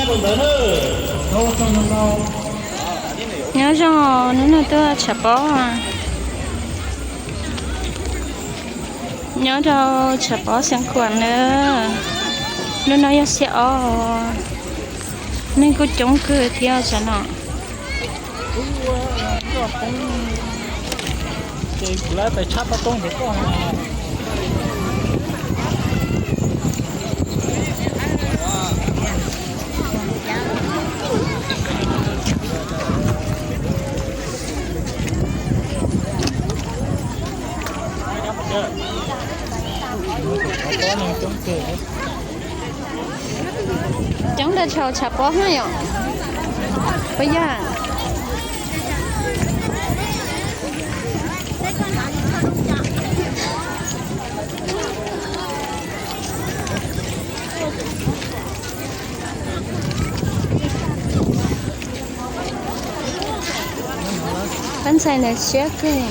Nyob zoo, hnub no tuaj tshav pob. Nyob rau tshav pob Xeev Khuam na, hnub no yog xiab ob, neeg kuj coob kawg thiab tsam no. Coob rau tshav pob na yom. Puas yog? Peb ntxhais ntawd siab kawg.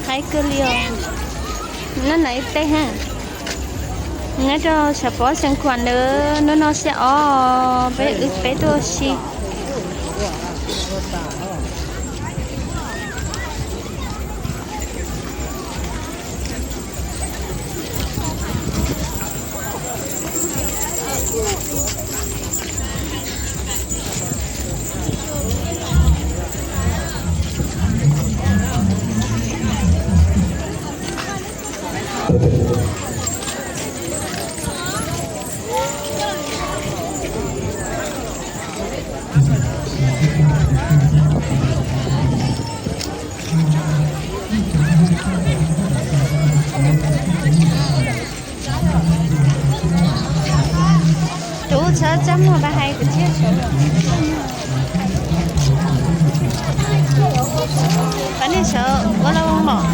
Qaib kawg li os. Nyob na ib teg ha. Nyob rau tshav pob Xeev Khuam ntawd hnub no xiab ob, peb wb peb tuaj ua si. Tus txhawb txaj muag pab hais kwv txhiaj saud. Pab nej sawv ua laj mom.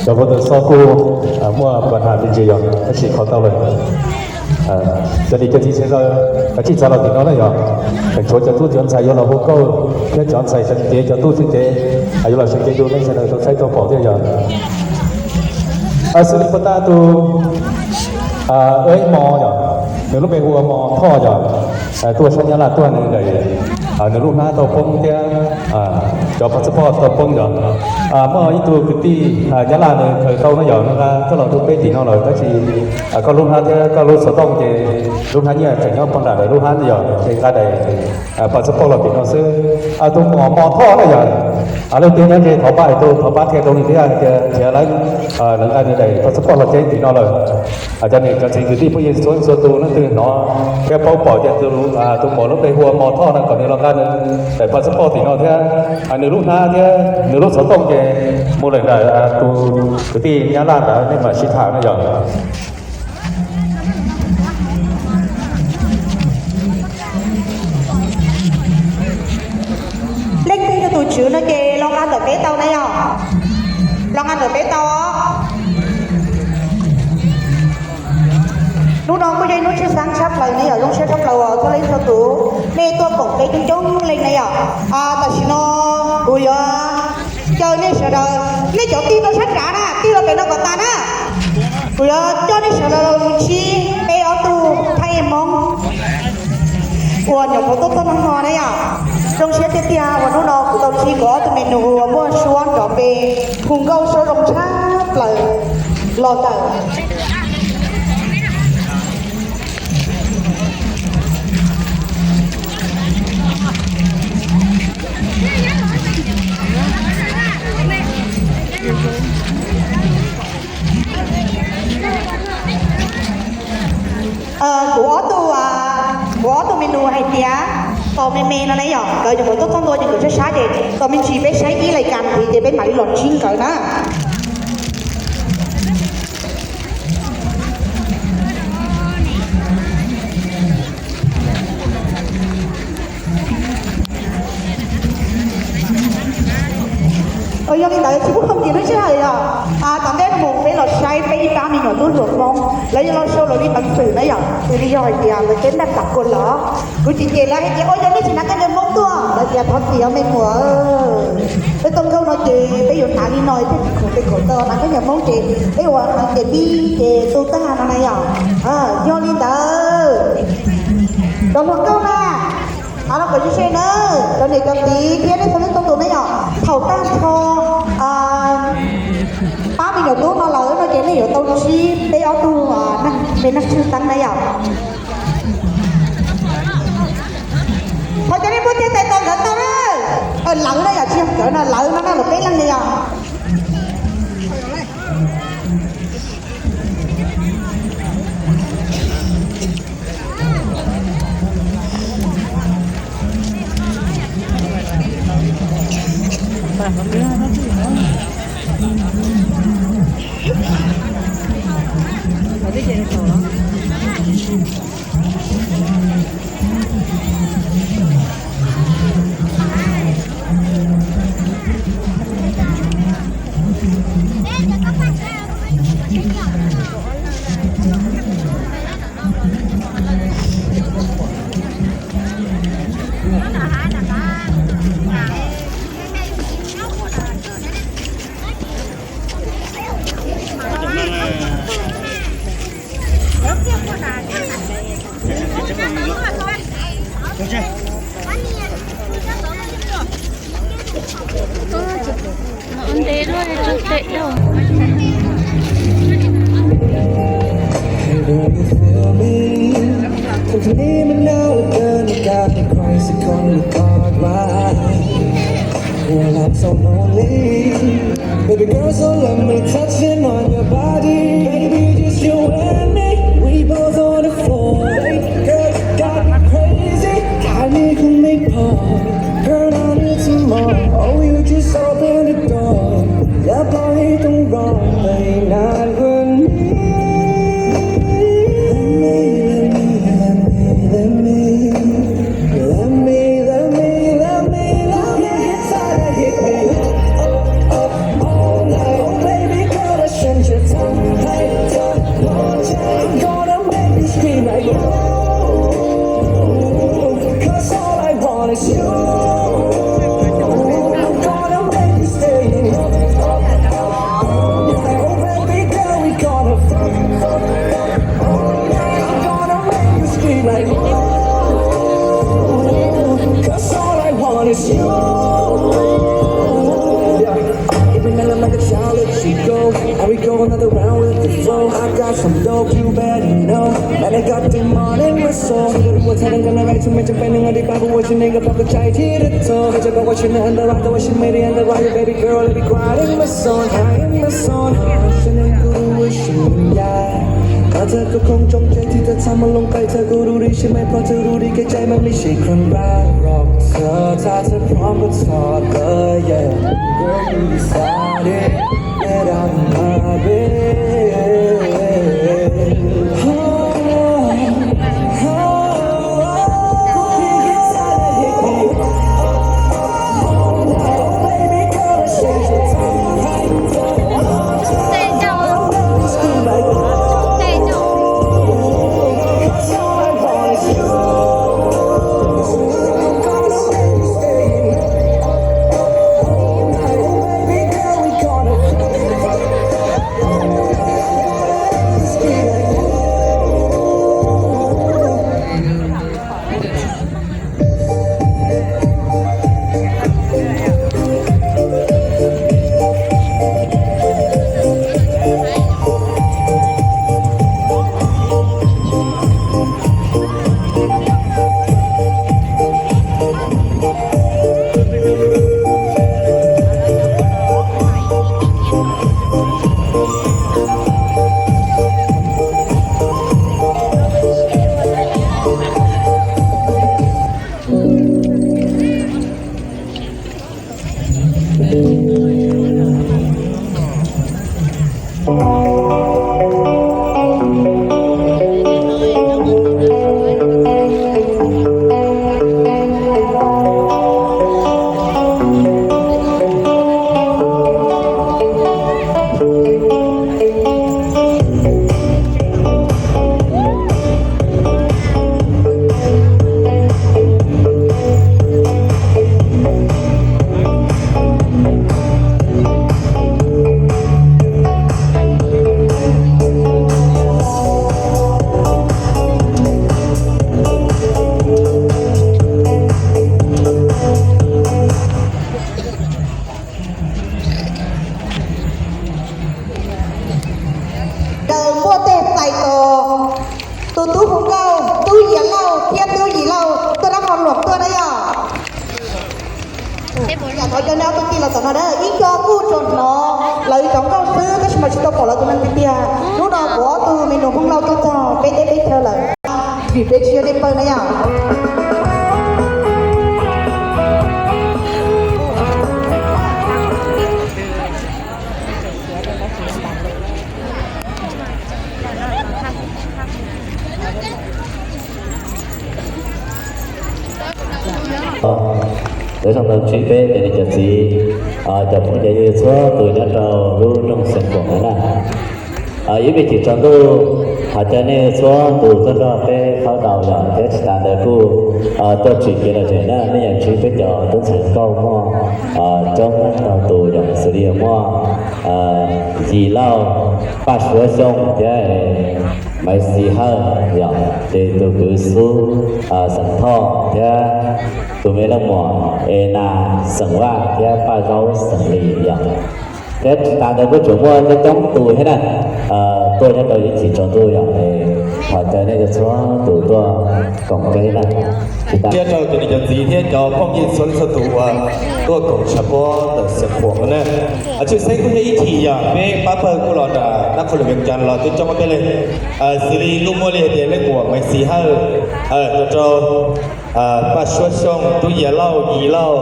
Cov pov tawm xov kuj muaj pas has me ntsis yog tab sis kho tau lawm. Cov niam cov txiv sawv daws kav tsij txav los tim no na yog, tseem tshuav cov tub cov ntxhais yuav los hu nkauj thiab cov ntxhais sawv cev, cov tub sawv cev yuav los sawv cev rau nej sawv daws tau saib tau pom thiab yog. Xws li puag ta tus ib mos yog, nws lub npe hu ua Mos Thoj yog, tuaj sab Nyab Laj tuaj nws daim, nws lub hnab tau poob thiab cov passport tau poob yog. Muaj ib tug kwv tij Nyab Laj nws khaws tau no yog nws nqa coj los rau peb tim no lawm tab sis koj lub hnab thiab koj lub xov tooj ces lub hnab nyiaj tseem nyob puag nram lawv lub hnab yog ces nqa daim passport los tim no xwb. Tus muam Mos Thoj na yog, leej twg nyob ze thov pab hais rau, thov pab qhia rau nws thiab hais tias nrhiav lawv, lawv nqa nws daim passport los cev tim no lawm. Cov niam cov txiv kwv tij phooj ywg txhua txhua tus leej twg hnov thiab paub pom tias tus muam lub npe hu ua Mos Thoj no kom nws los nqa nws daim passport tim no thiab nws lub hnab thiab nws lub xov tooj ces mus lawm nram tus kwv tij Nyab Laj ntawd nej mam sib tham na yog. Leej twg yog tus tswv no ces los nqa ntawm peb tau na yog, los nqa ntawm peb tau. Hnub no kuj yog ib hnub tshwj xeeb tshaj plaws ne yom, zoo siab tshaj plaws uas txhua leej txhua tus nej tuaj koom peb coob coob leej ne yom. Tam sim no kuv yuav caw nej sawv daws, nej cov tij no sab nrad na, tij los pem no kom tas na. Kuv yuav coj nej sawv daws los ntsib peb ob tug phooj ywg Hmoob uas nyuam qhuav tuaj txog hnub no na yom. Zoo siab tiag tiag uas hnub no kuv tau ntsib kuv ob tug me nus uas muaj suab nrov npe, hu nkauj suab zoo tshaj plaws los ntawm kuv ob tug, kuv ob tug me nus hais tias tos me Me no na yom, nkawd ces nkawd tuaj txog ntua ces nkawd saib saib ces tau me ntsis peb saib ib lais kas ntxiv ces peb mam li los ntsib nkawd na. Yog li ntawd tsis pub khoom ces lub sij hawm yog tom ntej mus peb los saib peb ib pab me nyuam tub hluas Hmoob lawv yuav los sau lawv li peev xwm na yom, xws li yog hais tias lawv teb ntaj tas kua lawm. Kuv tsis cem lawv hais tias ua yog nej tsis hnav khaub ncaws Hmoob tuaj, lawv tias thov txim os me muam, peb tau nkauj no ces peb yuav hnav li no thiaj tsis khoom tes khoom taw, hnav khaub ncaws Hmoob ces peb ua hnav ces pib ces tu tag no na yom. Yog li ntawd cov hluas nkauj na, los kom ze ze na, cov niam cov txiv thiab nej txhua leej txhua tus na yom, thaum tag nrho pab me nyuam tub no lawm no ces nej yuav tau ntsib peb ob tug me neeg tshwj xeeb na yom. Thov cov nej muab tes tais tos nkawd tau na. Lawv na yom, tsis yog nkawd no, lawv no na, lawv peb leeg na yom. Well, I'm so lonely. Baby girl, so let me touching on your body. Baby, just you and me. We both on the floor. Baby girl, you got me crazy. Got me going pop. Girl, I need some more. Oh, you just open the door. Love boy, don't wrong, babe, not with me. Let me, let me, let me, let me. Love me, love me, love me, love me, hit me, hit me. Up, up, up all night. Oh, baby girl, I should your tongue, hey, tongue, one time. Gonna make you scream like, oh, 'cause all I want is you. Gonna make you stay. Up, up, up all night. Oh, baby girl, we gonna fuck, fuck, fuck all night. I'm gonna make you scream like, oh, 'cause all I want is you. Yeah. Even though I'm like a child, let you go. And we go another round with the flow. I got some dope, you better know. Man, I got demon in my soul. ฉันเองก็รู้ว่าฉันไม่ได้อันตราย แต่ว่าฉันไม่ได้อันตราย Baby girl, let me quiet in my zone, high in my zone. ฉันเองก็รู้ว่าฉันมันยาก ถ้าเธอก็คงจงใจที่จะทำมันลงไป เธอก็รู้ดีใช่ไหม เพราะเธอรู้ดีแก่ใจ มันไม่ใช่ครั้งแรกหรอกเธอ ถ้าเธอพร้อมก็ถอดเลย yeah. Girl, you decided that I'm my babe. Daws muaj tej txais tos tus tub hu nkauj Tub Yias Lauj thiab Tub Yim Lauj tuaj rau qhov luam tuaj na yom. Yam thov cov neb ob tug tij los tom no na, ib co kuj tsuas hnov lawv cov nkauj xwb tab sis mas tsis tau pom lawv tus neeg tiag tiag. Hnub no kuv ob tug me nus Hmoob Lauj tuaj txog peb teb peb chaw lawm, vim peb tsis yog dej pawg na yom. Lawv sawv daws ntsib peb cov niam cov txiv, cov phooj cov ywg txhua tus nyob rau lub nroog Xeev Khuam no na. Ib me chim tsaus ntuj, thov caw nej txhua tus tuaj nrog peb khaub daus yom, thiab tsis tas ntawd kuj tuaj tsim kev lom zem na. Nej yeej ntsib peb cov tub ntxhais nkauj muaj coob leej ntau tus yom, xws li muaj Yim Lauj, Paj Suav Xyooj thiab Maiv Xis Hawj yom, ces tus kwv Xub Xeem Thoj thiab tus me leej muam Es Nas Xeem Vaj thiab Paj Zaub Xeem Lis yom. Thiab tsis tas ntawd kuj tseem muaj coob coob tus thiab na, tuaj nyob rau ib chim tsaus ntuj yom, thov caw nej txhua tus tuaj koom peb na. Tsis tas nyob rau cov niam cov txiv thiab cov phooj ywg txhua leej txhua tus uas tuaj koom tshav pob ntawm Xeev Khuam no na. Tshwj xeeb kuj yog ib chim yom, peb pab pawg kuj los nram Nab Qhoos Lwm Vees Cas los twb coob peb leeg, xws li kuj muaj li hais tias leej muam Maiv Xis Hawj, rau rau Paj Suav Xyooj, Tub Yias Lauj, Yim Lauj,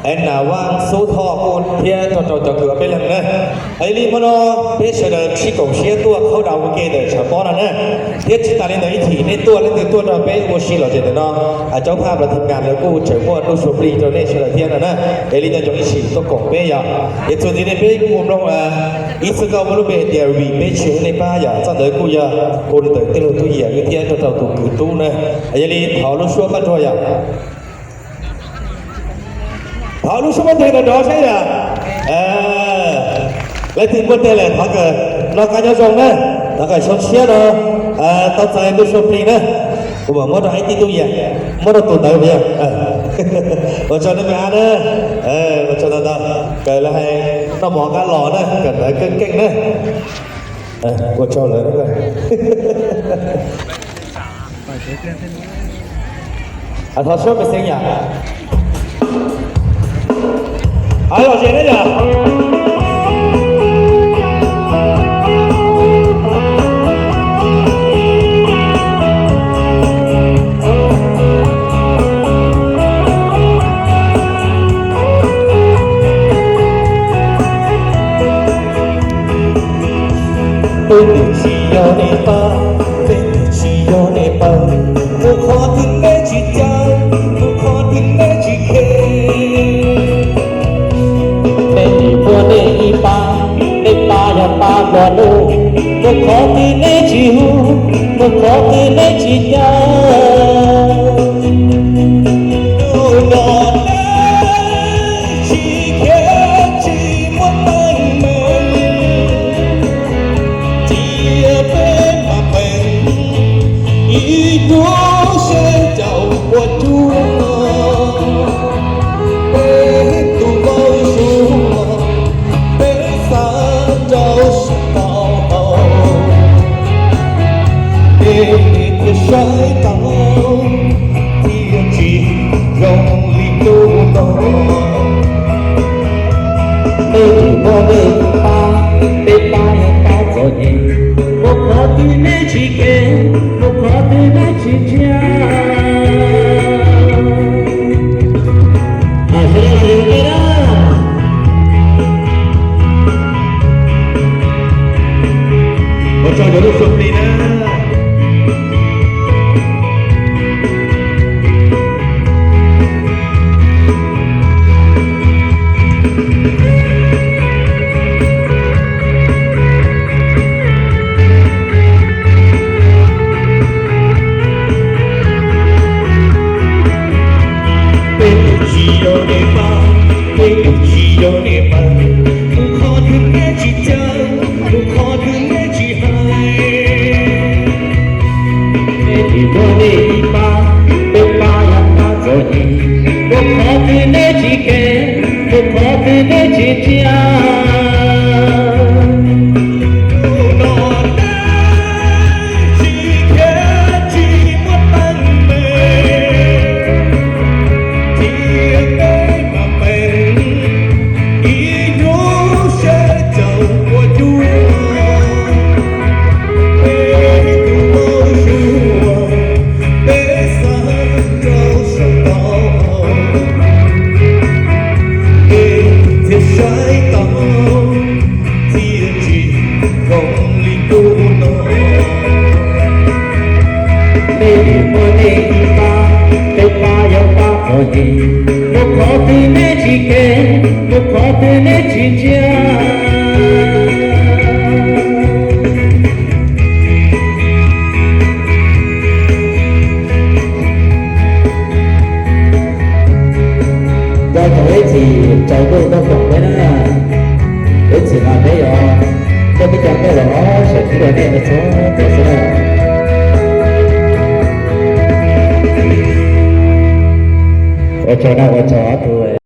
Es Nas Vaj, Xub Thoj kuj thiab rau rau cov kwv ob peb leeg na. Yog li hmo no peb sawv daws sib koom siab tuaj khaub daus ua ke ntawm tshav pob no na. Thiab tsis tas li ntawd ib chim nej tuaj leej twg tuaj nrog peb ua si lom zem ntawm no, coob phaj los thib nkas lawv kuj tseem muaj lub suab plig rau nej sawv daws thiab no na. Es li no nco ib chim tuaj koom peb yom. Es txuas ntxiv nej peb kuj mus mloog ib txwm nkauj muaj lub npe hais tias vim peb tsis yog nej pab yom, txoj ntawd kuj yog hu ntawm tij laug Tub Yias wb thiab rau rau tus kwv Tub na. Yog li thov lub suab qab nrog yom. Thov lub suab pob nteg nrov nrov saib yom. Leej twg muaj teg lawm thov kom noj qab nyob zoo na, thov kom xyoo tshiab no tau txais lub suab plig na. Kuv mam muab rau ib tij Tub Yias, muab rau tus ntawd puas yog? Ua tsaug nej me ab na, ua tsaug ntau ntau, kom lawv hais noj mov qab los na, kom ntawd keej keej na. Ua tsaug lawv na. Thov suab pes xeeb yom. Hais lom zem na yom. Peb twb tsis yog nej pab, peb twb tsis yog nej pab, mus qhov twg neb tsis caw, mus qhov twg neb tsis khev. Nej nim muaj nej ib pab, nej pab yog pab nplua nuj, mus qhov twg neb tsis hu, mus qhov twg neb tsis caw. Hnub no neb tsis khiav tsis muab teeb meem, cia peb mam peem ib hnub seb caum puas cuag peb tus vauv Suav, peb xav rau sab tau hau, peb thiaj saib tau thiaj tsis zoo li hnub no. Peb tsis muaj peb pab, peb pab yog pab txom nyem, mus qhov twg neb tsis khev, mus qhov twg neb tsis ntsia. Lub suab plig na. Peb tus tsis yog niam pab, peb tus tsis yog niam pab, tus qhov twg neb tsis caw, tus qhov twg neb tsis hais. Neb tsis muaj neb ib pab, peb pab yog pab txom nyem, tus qhov twg neb tsis kem, tus qhov twg neb tsis ntsia. Tus no tsis khiav tsis muaj teeb meem, thiab peb mam peem ib hnub sawv tsees ua cuab. Peb tus maum suav, peb xav rau saum tau, peb thiaj saib tau, thiaj tsis zoo li tus no. Nej tsis muaj nej ib pab, peb pab yog pab txom nyem, tus qhov twg nej tsis kem, tus qhov twg nej tsis ntsia. Nco ntsoov ib txhis tsaus ntuj tuaj koom peb na. Ib txhis no peb yuav tuaj peb cov nkauj los sawv daws nej txhua tus xwb na. Ua tsaug na, ua tsaug ob tug